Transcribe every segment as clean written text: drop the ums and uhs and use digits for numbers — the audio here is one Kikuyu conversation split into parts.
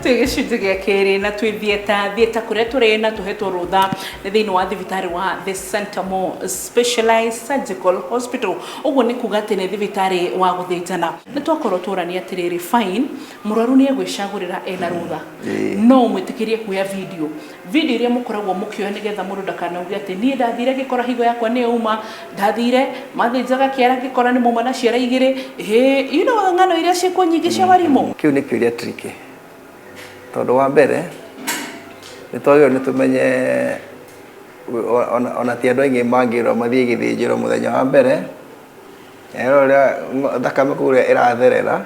Twĩ gĩcunjĩ gĩa kerĩ na twĩ theatre, theatre kũrĩa tũrĩ na tũhetwo rũtha nĩ thĩinĩ wa thibitarĩ wa The Center More Specialized Surgical Hospital. Ũguo nĩ kuga atĩ nĩ thibitarĩ wa gũthĩnjana. Nĩ twakorwo tũrania atĩrĩrĩ, fine, mũrwaru nĩ egwĩcagũrĩra ena rũtha. No ũmwĩtĩkĩrie kuoya video. Video iria mũkoragwo mũkĩoya nĩgetha mũndũ ndakanauge atĩ niĩ ndathire ngĩkora higo yakwa nĩ yauma, ndathire mathĩnjaga kĩara ngĩkora nĩ mauma na ciara igĩrĩ, ĩhĩ, you know ng'ano iria ciĩkuo nyingĩ cia warimũ. Kĩu nĩ kĩũria tricky tondũ wa mbere nĩ twagĩrĩirwo nĩ tũmenye ona ti andũ aingĩ mangĩrwo mathiĩ gĩthĩnjĩro mũthenya wa mbere erwo ũrĩa thakame kũu ũrĩa ĩratherera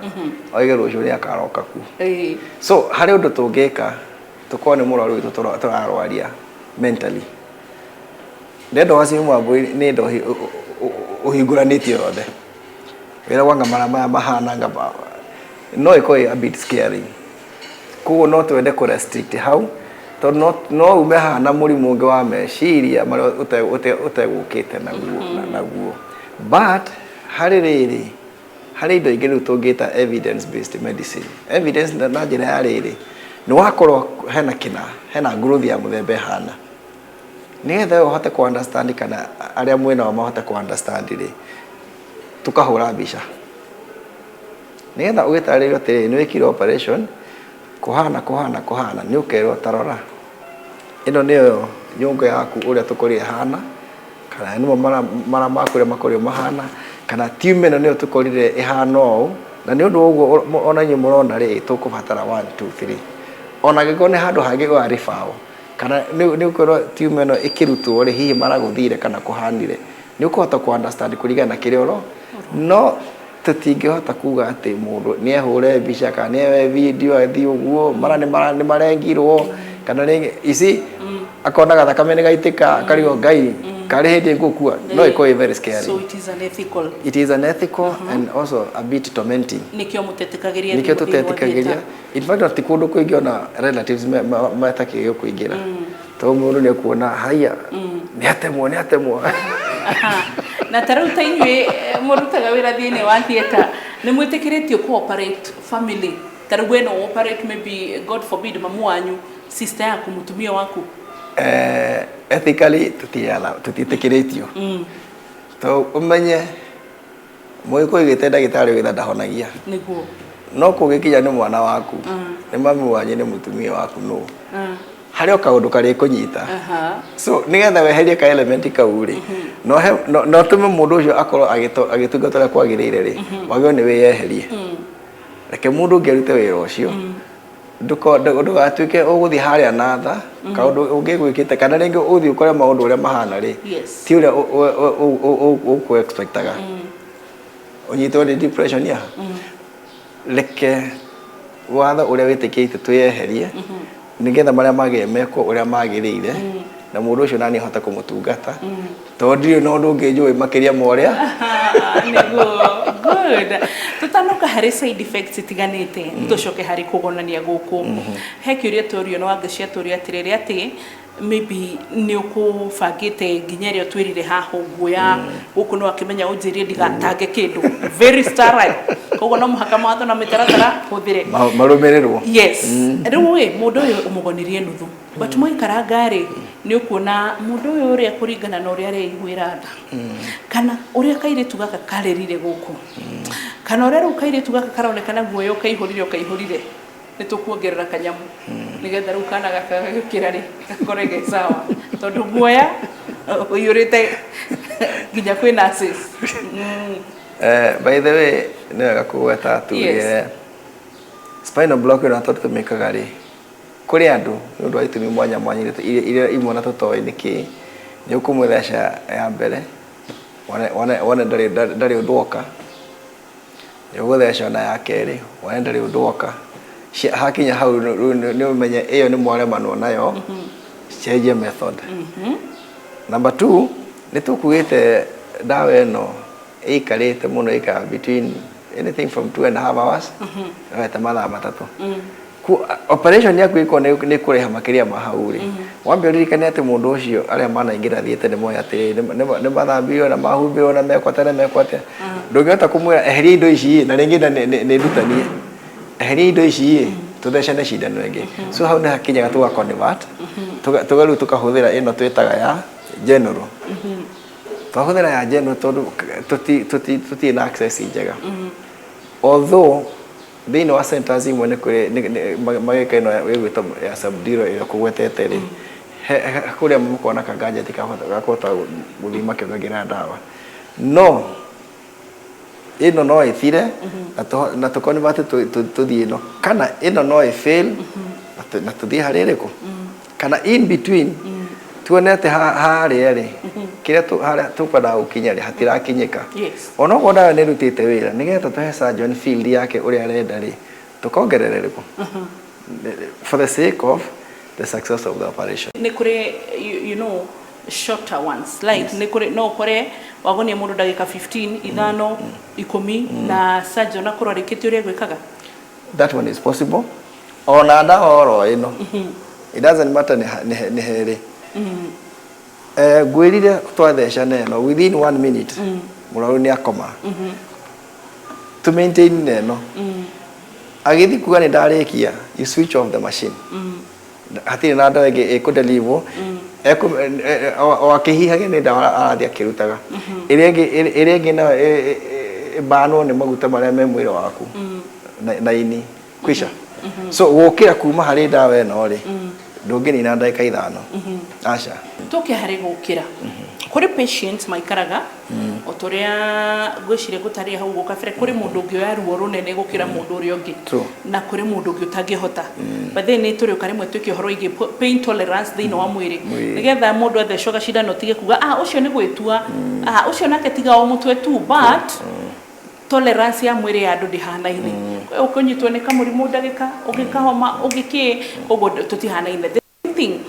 oige rũciũ nĩ akaroka kuo. So harĩ ũndũ tũngĩka tũkorwo nĩ mũrwaru witũ tũrarwaria mentally. Ndenda wacimu wa mbũri nĩ ndohi ũhingũranĩtie yothe. Wĩragwo anga mara maya mahana anga no ĩkorwo ĩ a bit scary. Koguo no twende kũ restrict hau tondũ no ume haha na mũrimũ ũngĩ wa meciria marĩa ũtegũkĩte naguo. But harĩ rĩrĩ, harĩ indo ingĩ rĩu tũngĩta evidence based medicine. Evidence na njĩra ya rĩrĩ, nĩ wakorwo hena kĩna, hena growth ya mũthemba ĩhana. Nĩgetha we ũhote kũ understand kana arĩa mwĩnao mahote kũ understand rĩ, tũkahũra mbica. Nĩgetha ũgĩtarĩrio atĩrĩrĩ, nĩ wĩkire operation, kũhana kũhana kũhana, nĩ ũkerwo ta rora, ĩno nĩyo nyũngũ yaku ũrĩa tũkorire ĩhana, kana nĩmo mara maku ũrĩa makorirwo mahana, kana tumor ĩno nĩyo tũkorire ĩhana ũũ, na nĩ ũndũ wa ũguo ona inyuĩ mũrona rĩ, tũkũbatara one, two, three. Ona angĩkorwo nĩ handũ hangĩ ũra refer kana nĩ ũkwĩrwo tumor ĩno ĩkĩrutwo rĩ, hihi maragũthire kana kũhanire, nĩ ũkũhota kũ understand kũringana na kĩrĩa ũro, no tũtingĩhota kuga atĩ mũndũ nĩ ehũre mbica kana nĩ oe video athiĩ ũguo mara nĩ marengirwo kana rĩngĩ ici akona gathakame nĩ gaitĩka akarigwo Ngai karĩ hĩndĩ ngũkua, no ĩkorwo ĩ very scary. So it is unethical. It is unethical and also a bit tormenting. Nĩkĩo mũtetĩkagĩria. Nĩkĩo tũtetĩkagĩria. In fact, ti kũndũ kũingĩ ona relatives metakĩgio kũingĩra tondũ mũndũ nĩ ekuona haiya nĩ atemwo, nĩ atemwo. Na ta rĩu ta inyuĩ mũrutaga wĩra thĩinĩ wa theatre, nĩ mwĩtĩkĩrĩtio cooperate family? Ta rĩu we no operate, maybe God forbid, mamu wanyu, sister yaku, mũtumia waku? Ethically tũtiĩtĩkĩrĩtio to ũmenye mũgĩkũyũ gĩte ndagĩtarĩ wĩra ndahonagia. No kũgĩkinya nĩ mwana waku, nĩ mami wanyu, nĩ mũtumia waku, nũ harĩ o kaũndũ karĩ kũnyita. So nĩgetha weherie ka element kau rĩ, no tũme mũndũ ũcio akorwo agĩtungata ũrĩa kwagĩrĩire rĩ, wagĩrĩirwo nĩ wĩyeherie, reke mũndũ ũngĩ arute wĩra ũcio. Ndũgatuĩke ũgũthiĩ harĩa na tha kaũndũ ũngĩgwĩkĩte kana rĩngĩ ũthiĩ ũkore maũndũ ũrĩa mahana rĩ ti ũrĩa ũkũ expectaga, ũnyitwo nĩ depression ya reke watho ũrĩa wĩtĩkĩrĩte twĩyeherie nĩgetha marĩa magĩrĩire mekwo ũrĩa magĩrĩire na mũndũ ũcio nani ahote kũmũtungata tondũ ndirĩ na ũndũ ũngĩ njũĩ makĩria ma ũrĩa. Nĩguo, good. Tũtanoka harĩ side effects itiganĩte, tũcoke harĩ kũgonania gũkũ, he kĩũria tũrio no angĩ ciatũria atĩrĩrĩ, atĩ maybe nĩ ũkũbangĩte nginya ĩrĩa ũtwĩrire haha ũguo ya gũkũ no akĩmenya ũnjĩrie ndigatange kĩndũ, very sterile, koguo no mũhaka mawatho na mĩtaratara hũthĩre. Marũmĩrĩrwo. Yes. Rĩu ĩ mũndũ ũyũ ũmũgonirie nuthu, but mwaikaranga rĩ, nĩ ũkuona mũndũ ũyũ ũrĩa kũringana na ũrĩa areiguĩra nda kana ũrĩa kairĩtu gaka karĩrire gũkũ kana ũrĩa rĩu kairĩtu gaka karonekana guoya ũkaihũrire ũkaihũrire, nĩ tũkuongerera kanyamu nĩgetha rĩu kana gaka gagĩũkĩra rĩ gakore ge sawa, tondũ guoya ũiyũrĩte nginya kwĩ nurses. By the way, nĩ wega kũgweta tuge spinal block ĩno tondũ tũmĩkaga rĩ kũrĩ andũ nĩ ũndũ wa itũmi mwanya mwanya iria imwe na tũtoĩ nĩkĩ. Nĩ ũkũmũtheca ya mbere wone ndarĩ ũndũ woka, nĩ ũgũtheca ona ya kerĩ wone ndarĩ ũndũ woka. Hakinya hau rĩu nĩ ũmenye ĩyo nĩ mwaremanwo nayo, cenjia method. Number two, nĩ tũkuĩte ndawa ĩno ĩikarĩte mũno, ĩikaraga between anything from 2.5 hours wete mathaa 3. Operation yaku ĩkorwo nĩ kũraiha makĩria ma hau rĩ, wambe ũririkane atĩ mũndũ ũcio arĩa manaingĩra thiĩte nĩ moĩ atĩrĩrĩ nĩ mathambirio na mahumbĩrwo na mekwo atĩa na mekwo atĩa. Ndũngĩhota kũmwĩra eheria indo ici ĩ, na rĩngĩ nda nĩ ndutanie, eheria indo ici ĩ. Tũthecane cindano ĩngĩ. So hau nĩ hakinyaga tũga convert, tũga rĩu tũkahũthĩra ĩno twĩtaga ya general. Twahũthĩra ya general tondũ tũtirĩ na access njega. Although thĩinĩ wa centers imwe nĩ kũrĩ magĩka ĩno ĩgwĩtwo ya subdural ĩrĩa kũgwetete rĩ, kũrĩa mũkoragwo na ka gadget gakũhota gũthiĩ makĩongagĩrĩra ndawa, no ĩno no ĩthire na tũ convert tũthiĩ ĩno, kana ĩno no ĩ fail na tũthiĩ harĩ ĩrĩkũ, kana in between tuone atĩ harĩa rĩ kĩrĩa harĩa tũkwendaga gũkinya rĩ hatirakinyĩka. Onokorwo ndawa nĩ ĩrutĩte wĩra, nĩgetha tũhe surgeon field yake ũrĩa arenda rĩ, tũkongerera ĩrĩkũ for the sake of the success of the operation. Nĩ kũrĩ shorter ones, like nĩ kũrĩ no ũkore wagonia mũndũ ndagĩka 15, 5, 10 na surgeon akorwo arĩkĩtie ũrĩa egwĩkaga. That one is possible ona ndawa oro ĩno, it doesn't matter nĩ herĩ. Ngwĩrire twatheca na ĩno, within one minute mũrwaru nĩ akoma. To maintain na ĩno, agĩthiĩ kuga nĩ ndarĩkia, you switch off the machine. Hatirĩ na ndawa ĩngĩ ĩkũdeliver. O akĩhihagia nĩ ndawa arathiĩ akĩrutaga. Ĩrĩa ĩngĩ nayo ĩbanwo nĩ maguta marĩa me mwĩrĩ waku na ini kwisha. So gũkĩra kuma harĩ ndawa ĩno rĩ, ndũngĩnina ndagĩka 5, aca. Tũke harĩ gũkĩra kũrĩ patients maikaraga o ta ũrĩa ngwĩciria ngũtarĩria hau ũguo kabere. Kũrĩ mũndũ ũngĩoya ruo rũnene gũkĩra mũndũ ũrĩa ũngĩ na kũrĩ mũndũ ũngĩ ũtangĩhota. But then nĩ tũrĩũka rĩmwe twĩke ũhoro wĩgiĩ pain tolerance thĩinĩ wa mwĩrĩ, nĩgetha mũndũ athecwo gacindano tige kuga, "Ah, ũcio nĩ gwĩtua, ah, ũcio nake tiga o mũtwe tu." But tolerance ya mwĩrĩ ya andũ ndĩhanaine. Ũkũnyitwo nĩ kamũrimũ ndagĩka, ũngĩkahoma, ũngĩkĩ, koguo tũtihanaine. The same thing,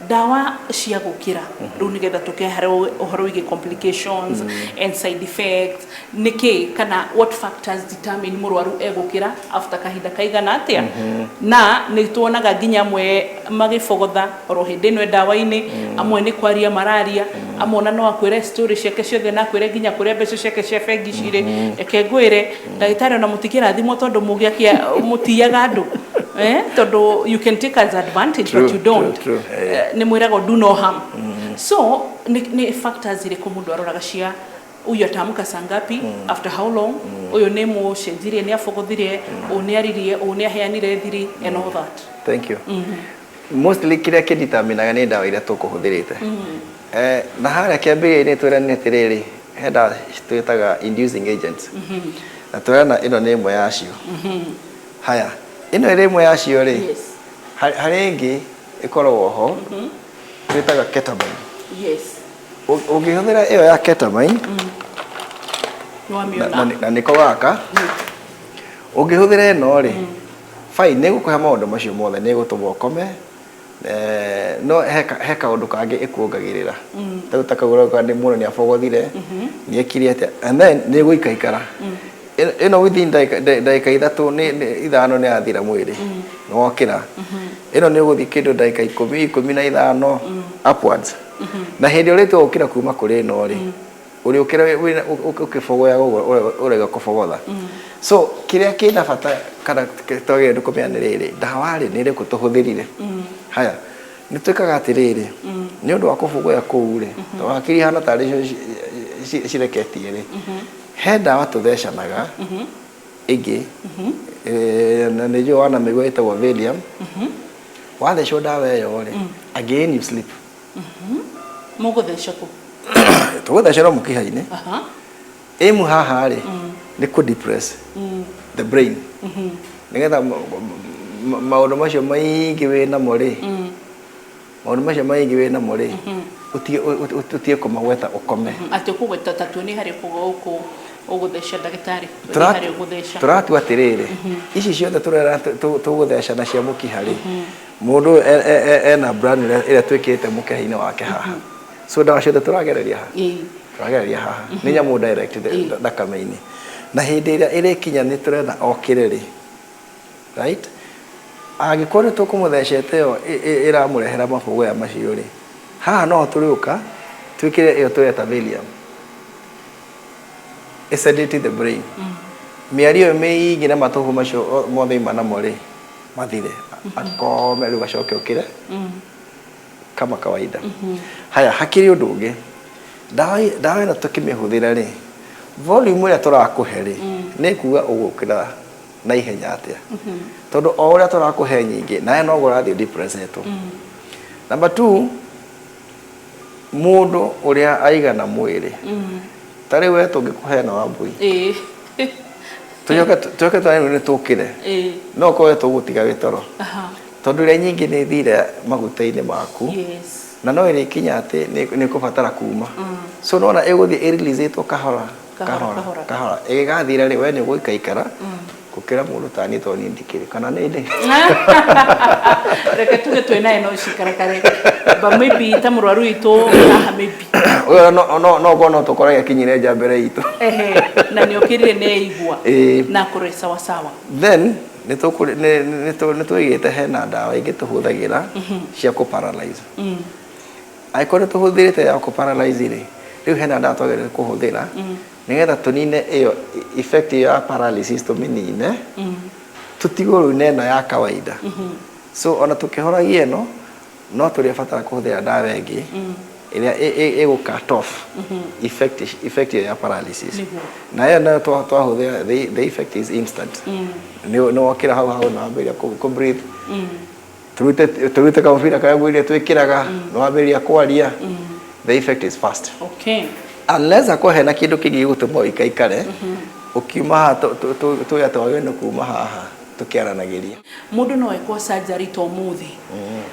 ndawa cia gũkĩra rĩu, nĩgetha tũke harĩ ũhoro wĩgiĩ complications and side effects, nĩkĩ kana what factors determine mũrwaru egũkĩra after kahinda kaigana atĩa? Na nĩ tuonaga nginya amwe magĩbogotha oro hĩndĩ ĩno e ndawa-inĩ, amwe nĩ kwaria mararia, amwe ona no akwĩre story ciake ciothe na akwĩre nginya kũrĩa mbeca ciake cia bengi cirĩ. Reke ngwĩre, ndagĩtarĩ, ona mũtikĩrathimwo tondũ mũgĩakia mũtiaga andũ, tondũ you can take as advantage, but you don't. True, true. Nĩ mwĩragwo do no harm. So nĩ factors irĩkũ mũndũ aroraga cia huyu ataamka saa ngapi, after how long, ũyũ nĩ mũcenjirie, nĩ abogothire, ũyũ nĩ aririe, ũyũ nĩ aheanire thiri and all that? Thank you. Mostly kĩrĩa kĩdeterminaga nĩ ndawa iria tũkũhũthĩrĩte. Na harĩa kĩambĩrĩria-inĩ twĩranire atĩrĩrĩ, he ndawa twĩtaga inducing agents na tũrana ĩno nĩ ĩmwe yacio. Haya, ĩno ĩrĩ ĩmwe yacio rĩ, harĩ ĩngĩ ĩkoragwo ho twĩtaga ketamine. Ũngĩhũthĩra ĩyo ya ketamine Nĩ wamĩona. Na nĩko gaka ũngĩhũthĩra ĩno rĩ, fine, nĩ ĩgũkũhe maũndũ macio mothe, nĩ ĩgũtũma ũkome, no he kaũndũ kangĩ ĩkuongagĩrĩra. Tarĩu ta kau ũrauga nĩ mũndũ nĩ abogothire, nĩ ekire atĩa, and then nĩ ĩgũikaikara. Ĩno within ndagĩka 3 nĩ 5 nĩ yathira mwĩrĩ, nĩ wokĩra. Ĩno nĩ ũgũthiĩ kĩndũ ndagĩka 10, 15 upwards. Na hĩndĩ ĩrĩa ũrĩtua gũkĩra kuma kũrĩ ĩno rĩ, ũrĩũkĩra ũkĩbogoyaga ũguo ũrega kũbogotha. So kĩrĩa kĩna bata kana twagĩrĩire nĩ kũmenya nĩ rĩrĩ, ndawa rĩ, nĩ ĩrĩkũ tũhũthĩrire? Haya, nĩ twĩkaga atĩrĩrĩ, nĩ ũndũ wa kũbogoya kũu rĩ, tondũ hakiri ihana tarĩ cio cireketie rĩ, he ndawa tũthecanaga ĩngĩ, na nĩ njũĩ wana mĩigua ĩtagwo Valium. Wathecwo ndawa ĩyo rĩ, again you sleep. Mũgũtheca kũ? Tũgũthecerwo mũkiha-inĩ. Ĩmu haha rĩ, nĩ kũ depress the brain nĩgetha maũndũ macio maingĩ wĩ namo rĩ, maũndũ macio maingĩ wĩ namo rĩ, ũtige kũmagweta, ũkome. Atĩ ũkũgweta ta tuonie harĩa ũgũtheca, ndagĩtarĩ, tuonie harĩa ũgũtheca. Tũratua atĩrĩrĩ, ici ciothe tũrera tũgũthecana cia mũkiha rĩ, mũndũ ũyũ ena brand ĩrĩa twĩkĩrĩte mũkiha-inĩ wake haha. So ndawa ciothe tũragereria haha, tũragereria haha nĩ nyamũ direct thakame-inĩ, na hĩndĩ ĩrĩa ĩrĩkinya nĩ tũrenda okĩre rĩ, right, angĩkorwo nĩ tũkũmũthecete ĩyo ĩramũrehera mabogoya macio rĩ, haha no tũrĩũka twĩkĩre ĩyo tũreta Valium, ĩ sedate the brain. Mĩario ĩyo mĩingĩ na matũhũ macio mothe ima namo rĩ. Mathire akome rĩu acoke ũkĩre kama kawaida. Haya, hakĩrĩ ũndũ ũngĩ, ndawa ĩno tũkĩmĩhũthĩra rĩ, volume ĩrĩa tũrakũhe rĩ, nĩ kuga ũgũkĩra na ihenya atĩa, tondũ o ũrĩa tũrakũhe nyingĩ, nawe noguo ũrathiĩ depressetwo. Number two, mũndũ ũrĩa aigana mwĩrĩ, ta rĩu we tũngĩkũhe ĩno wambui, tũcoke twanĩrwo nĩ tũkĩre, no ũkorwo tũgũtiga wĩ toro, tondũ ĩrĩa nyingĩ nĩ ĩthire maguta-inĩ maku, na no ĩrĩkinya atĩ nĩ ĩkũbatara kuma. So nĩwona ĩgũthiĩ ĩreleasetwo kahora kahora, kahora kahora, ĩgĩgathira rĩ, we nĩ ũgũikaikara gũkĩra mũndũ ta niĩ, tondũ niĩ ndikĩrĩ kana nĩ ndĩ. Reke tuge twĩ naye no cikarakare, but maybe ta mũrwaru witũ haha maybe. Ũyũ no ũkorwo no tũkorage akinyire nja mbere itũ. Ehe, na nĩ okĩrire nĩ eigua na akorwo sawa sawa. Then nĩ tũigĩte hena ndawa ingĩ tũhũthagĩra cia kũ paralyze. Angĩkorwo nĩ tũhũthĩrĩte ya kũ paralyze rĩ, rĩu hena ndawa twagĩrĩire kũhũthĩra nĩgetha tũnine ĩyo effect ĩyo ya paralysis, tũmĩnine, tũtigwo rĩu na ĩno ya kawaida. So ona tũkĩhoragia ĩno, no tũrĩbatara kũhũthĩra ndawa ĩngĩ ĩrĩa ĩgũ cut off effect ĩyo ya paralysis. Na ĩyo nayo twahũthĩra, the effect is instant. Nĩ wokĩra hau hau na wambĩrĩria kũ breathe, tũrute kamũbira karĩa ngwĩrire twĩkĩraga, nĩ wambĩrĩria kwaria. The effect is fast, unless akorwo hena kĩndũ kĩngĩ gĩgũtũma ũikaikare ũkiuma haha. Tũĩ atĩ wagĩrĩirwo nĩ kuma haha tũkĩaranagĩria. Mũndũ no ekwo surgery ta ũmũthĩ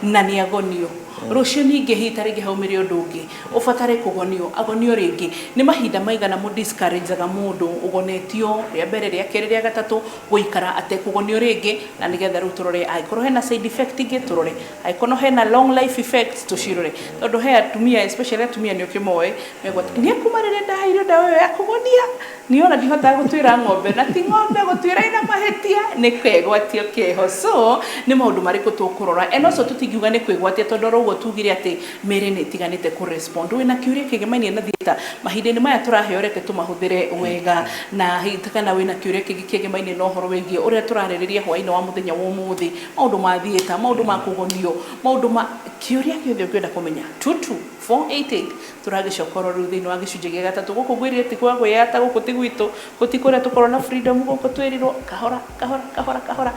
na nĩ agonio, rũciũ ningĩ hihi ta rĩngĩ haumĩre ũndũ ũngĩ ũbatare kũgonio, agonio rĩngĩ. Nĩ mahinda maigana mũ discourageaga mũndũ ũgonetio rĩa mbere, rĩa kerĩ, rĩa gatatũ gũikara atekũgonio rĩngĩ, na nĩgetha rĩu tũrore angĩkorwo hena side effect ingĩ, tũrore angĩkorwo hena long life effects tũcirore? Tondũ he atumia, especially atumia, nĩ ũkĩmoĩ megwata nĩ kuma rĩrĩa ndaheirwo ndawa ĩyo ya kũgonia, niona ndihotaga gũtuĩra ng'ombe, na ti ng'ombe gũtuĩra ina mahĩtia, nĩ kegwatio keho. So nĩ maũndũ marĩkũ tũkũrora? And also tũtingiuga nĩ kwĩgwatia, tondũ oro ũguo tugire atĩ mĩĩrĩ nĩ ĩtiganĩte kũrespond. Wĩna kĩũria kĩgemainie na theatre, mahinda-inĩ maya tũraheo, reke tũmahũthĩre wega. Na hihi kana wĩna kĩũria kĩngĩ kĩgemainie na ũhoro wĩgiĩ ũrĩa tũrarĩrĩria hwaĩ-inĩ wa mũthenya wa ũmũthĩ, maũndũ ma theatre, maũndũ ma kũgonio, maũndũ ma kĩũria gĩothe ũngĩenda kũmenya, 22488. Tũragĩcoka oro rĩu thĩinĩ wa gĩcunjĩ gĩa gatatũ. Gũkũ ngwĩrire ti kwa kwĩyata, gũkũ ti gwitũ, gũti kũrĩa tũkorwo na freedom, gũkũ twĩrirwo kahora kahora kahora kahora.